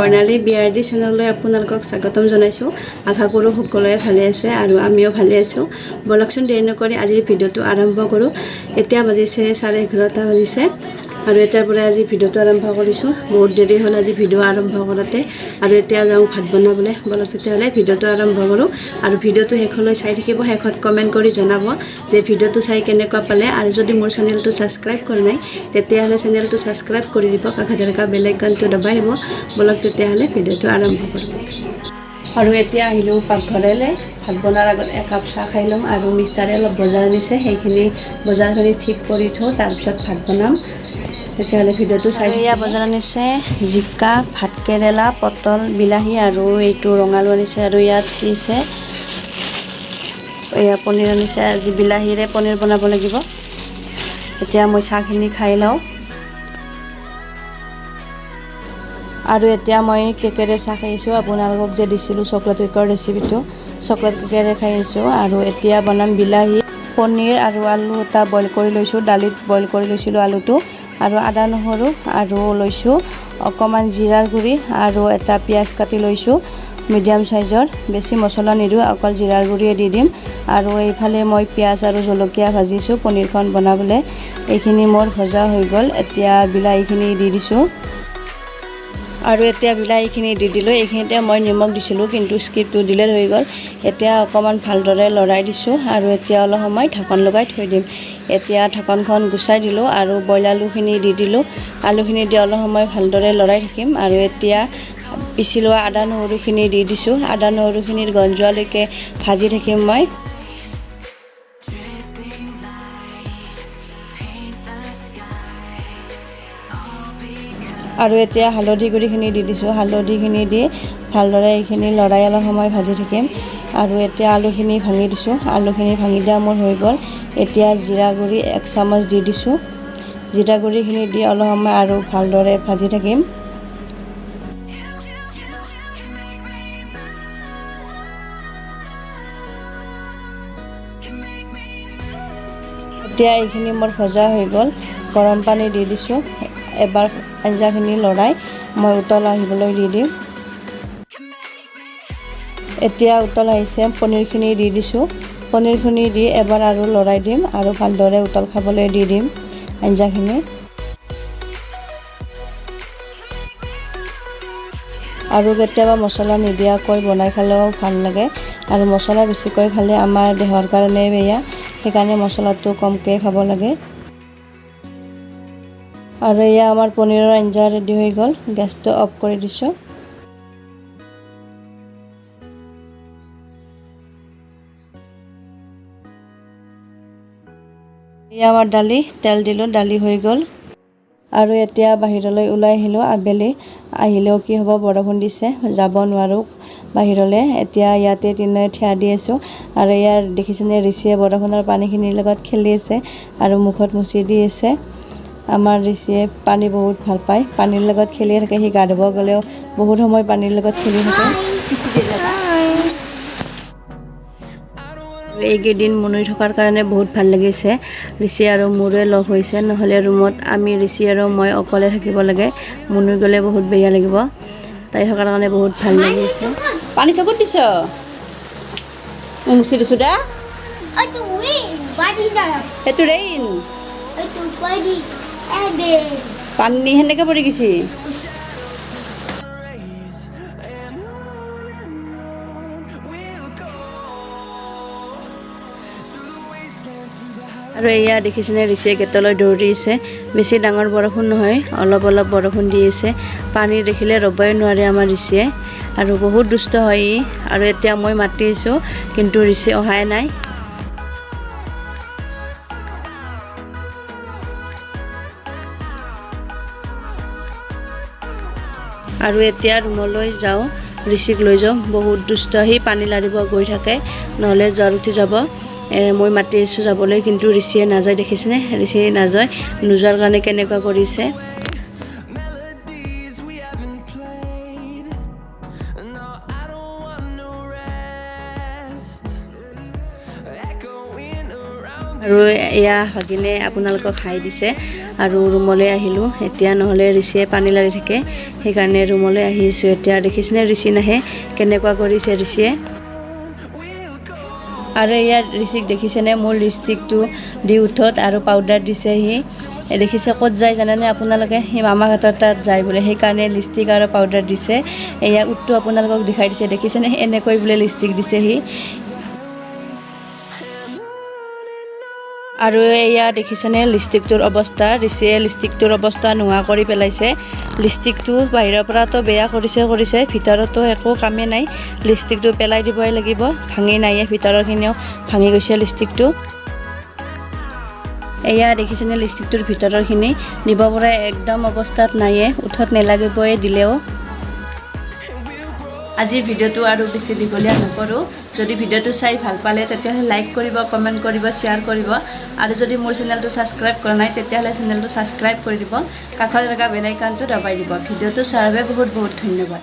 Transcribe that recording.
বৰ্ণালী বিআৰডি চেনেললৈ আপোনালোকক স্বাগতম জনাইছোঁ। আশা কৰোঁ সকলোৱে ভালে আছে আৰু আমিও ভালে আছোঁ। ব'লকচোন, দেৰি নকৰি আজিৰ ভিডিঅ'টো আৰম্ভ কৰোঁ। এতিয়া বাজিছে 11:30 বাজিছে আৰু এতিয়াৰ পৰা আজি ভিডিঅ'টো আৰম্ভ কৰিছোঁ। বহুত দেৰি হ'ল আজি ভিডিঅ' আৰম্ভ কৰোঁতে আৰু এতিয়া যাওঁ ভাত বনাবলৈ। ব'লক তেতিয়াহ'লে ভিডিঅ'টো আৰম্ভ কৰোঁ আৰু ভিডিঅ'টো শেষলৈ চাই থাকিব। শেষত কমেণ্ট কৰি জনাব যে ভিডিঅ'টো চাই কেনেকুৱা পালে আৰু যদি মোৰ চেনেলটো ছাবস্ক্ৰাইব কৰা নাই, তেতিয়াহ'লে চেনেলটো ছাবস্ক্ৰাইব কৰি দিব, কাষতে থকা বেল আইকনটো দবাই দিব। ব'লক তেতিয়াহ'লে ভিডিঅ'টো আৰম্ভ কৰোঁ। আৰু এতিয়া আহিলোঁ পাকঘৰলৈ। ভাত বনোৱাৰ আগত একাপ চাহ খাই ল'ম আৰু মিষ্টাৰে অলপ বজাৰ আনিছে, সেইখিনি বজাৰখিনি ঠিক কৰি থওঁ, তাৰপিছত ভাত বনাম। তেতিয়াহ'লে ভিডিঅ'টো চাই। এয়া বজাৰ আনিছে জিকা, ভাতকেৰেলা, পটল, বিলাহী আৰু এইটো ৰঙালাও আনিছে। আৰু ইয়াত দিছে এয়া পনীৰ আনিছে। আজি বিলাহীৰে পনীৰ বনাব লাগিব। এতিয়া মই চাহখিনি খাই লওঁ। আৰু এতিয়া মই কেকেৰে চাহ খাইছোঁ। আপোনালোকক যে দিছিলোঁ চকলেট কেকৰ ৰেচিপিটো, চকলেট কেকেৰে খাই আছোঁ। আৰু এতিয়া বনাম বিলাহী পনীৰ আৰু আলু এটা বইল কৰি লৈছোঁ। দালিত বইল কৰি লৈছিলোঁ আলুটো আৰু আদা নহৰু আৰু লৈছোঁ অকণমান জিৰাৰ গুড়ি আৰু এটা পিঁয়াজ কাটি লৈছোঁ মিডিয়াম চাইজৰ। বেছি মছলা নিদিওঁ, অকল জিৰাৰ গুড়িয়ে দি দিম। আৰু এইফালে মই পিঁয়াজ আৰু জলকীয়া ভাজিছোঁ পনীৰখন বনাবলৈ। এইখিনি মোৰ ভজা হৈ গ'ল। এতিয়া বিলাহীখিনি দি দিছোঁ আৰু এতিয়া বিলাহীখিনি দি দিলোঁ। এইখিনিতে মই নিমখ দিছিলোঁ, কিন্তু স্কিপটো ডিলেট হৈ গ'ল। এতিয়া অকণমান ভালদৰে লৰাই দিছোঁ আৰু এতিয়া অলপ সময় ঢাকন লগাই থৈ দিম। এতিয়া ঢাকনখন গুচাই দিলোঁ আৰু বইল আলুখিনি দি দিলোঁ। আলুখিনি দি অলপ সময় ভালদৰে লৰাই থাকিম। আৰু এতিয়া পিচি লোৱা আদা নহৰুখিনি দি দিছোঁ। আদা নহৰুখিনিৰ গোন্ধ যোৱালৈকে ভাজি থাকিম মই। আৰু এতিয়া হালধি গুড়িখিনি দি দিছোঁ। হালধিখিনি দি ভালদৰে এইখিনি লৰাই অলপ সময় ভাজি থাকিম। আৰু এতিয়া আলুখিনি ভাঙি দিছোঁ। আলুখিনি ভাঙি দিয়া মোৰ হৈ গ'ল। এতিয়া জিৰা গুড়ি এক চামুচ দি দিছোঁ। জিৰা গুড়িখিনি দি অলপ সময় আৰু ভালদৰে ভাজি থাকিম। এতিয়া এইখিনি মোৰ ভজা হৈ গ'ল। গৰম পানী দি দিছোঁ। এবাৰ আঞ্জাখিনি লৰাই মই উতল আহিবলৈ দি দিম। এতিয়া উতল আহিছে, পনীৰখিনি দি দিছোঁ। পনীৰখিনি দি এবাৰ আৰু লৰাই দিম আৰু ভালদৰে উতল খাবলৈ দি দিম আঞ্জাখিনি। আৰু কেতিয়াবা মছলা নিদিয়াকৈ বনাই খালেও ভাল লাগে আৰু মছলা বেছিকৈ খালে আমাৰ দেহৰ কাৰণে বেয়া, সেইকাৰণে মছলাটো কমকৈ খাব লাগে। আৰু এয়া আমাৰ পনীৰৰ আঞ্জা ৰেডি হৈ গ'ল। গেছটো অফ কৰি দিছোঁ। এয়া আমাৰ দালি, তেল দিলোঁ, দালি হৈ গ'ল। আৰু এতিয়া বাহিৰলৈ ওলাই আহিলোঁ। আবেলি আহিলেও কি হ'ব, বৰষুণ দিছে, যাব নোৱাৰোঁ বাহিৰলৈ। এতিয়া ইয়াতে তিনিও থিয় দি আছোঁ। আৰু ইয়াৰ দেখিছেনে, ঋষিয়ে বৰষুণৰ পানীখিনিৰ লগত খেলি আছে আৰু মুখত মুচি দি আছে। আমাৰ ঋষিয়ে পানী বহুত ভাল পায়, পানীৰ লগত খেলিয়ে থাকে। সি গা ধুব গ'লেও বহুত সময় পানীৰ লগত খেলি থাকে। এইকেইদিন মুনুই থকাৰ কাৰণে বহুত ভাল লাগিছে। ঋষি আৰু মোৰে লগ হৈছে, নহ'লে ৰুমত আমি ঋষি আৰু মই অকলে থাকিব লাগে। মুনুই গ'লে বহুত বেয়া লাগিব। তাই থকাৰ কাৰণে বহুত ভাল লাগিছে। পানী চকুত দিছ, মুচি দিছোঁ দা। সেইটো ৰেইন পানী সেনেকৈ পৰি গৈছে। আৰু এয়া দেখিছেনে, ঋষিয়ে গেটলৈ দৌৰিছে। বেছি ডাঙৰ বৰষুণ নহয়, অলপ অলপ বৰষুণ দি আছে। পানী দেখিলে ৰ'বই নোৱাৰে আমাৰ ঋষিয়ে আৰু বহুত দুষ্ট হয় ই। আৰু এতিয়া মই মাতিছোঁ, কিন্তু ঋষি অহাই নাই। আৰু এতিয়া ৰুমলৈ যাওঁ, ঋষিক লৈ যাওঁ। বহুত দুষ্ট সি, পানী লাৰিব গৈ থাকে, নহ'লে জ্বৰ উঠি যাব। মই মাতি আছোঁ যাবলৈ, কিন্তু ঋষিয়ে নাযায়। দেখিছেনে, ঋষিয়ে নাযায়, নোযোৱাৰ কাৰণে কেনেকুৱা কৰিছে। আৰু এয়া ভাগিনে আপোনালোকক হাই দিছে। আৰু ৰুমলৈ আহিলোঁ এতিয়া, নহ'লে ঋষিয়ে পানী লাৰি থাকে, সেইকাৰণে ৰুমলৈ আহিছোঁ এতিয়া। দেখিছেনে ঋষি নাহে কেনেকুৱা কৰিছে ঋষিয়ে? আৰু ইয়াত ঋষিক দেখিছেনে? মোৰ লিপষ্টিকটো দি ওঠত আৰু পাউডাৰ দিছে সি। এই দেখিছে, ক'ত যায় জানেনে আপোনালোকে? সি মামাহঁতৰ তাত যায় বোলে, সেইকাৰণে লিপষ্টিক আৰু পাউডাৰ দিছে। এয়া ওঠটো আপোনালোকক দেখাই দিছে, দেখিছেনে? এনেকৈ বোলে লিপষ্টিক দিছে সি। আৰু এয়া দেখিছেনে লিপষ্টিকটোৰ অৱস্থা? ঋষিয়ে লিপষ্টিকটোৰ অৱস্থা নোহোৱা কৰি পেলাইছে। লিপষ্টিকটো বাহিৰৰ পৰাতো বেয়া কৰিছে কৰিছে, ভিতৰতো একো কামেই নাই। লিপষ্টিকটো পেলাই দিবই লাগিব। ভাঙি নাই, ভিতৰৰখিনিও ভাঙি গৈছে লিপষ্টিকটো। এয়া দেখিছেনে লিপষ্টিকটোৰ ভিতৰৰখিনি? নিব পৰা একদম অৱস্থাত নাইয়ে, ওঠত নেলাগিবই দিলেও। আজিৰ ভিডিঅ'টো আৰু বেছি দীঘলীয়া নকৰোঁ। যদি ভিডিঅ'টো চাই ভাল পালে, তেতিয়াহ'লে লাইক কৰিব, কমেণ্ট কৰিব, শ্বেয়াৰ কৰিব আৰু যদি মোৰ চেনেলটো ছাবস্ক্ৰাইব কৰা নাই, তেতিয়াহ'লে চেনেলটো ছাবস্ক্ৰাইব কৰি দিব, কাষত থকা বেল আইকনটো দবাই দিব। ভিডিঅ'টো চোৱাৰ বাবে বহুত বহুত ধন্যবাদ।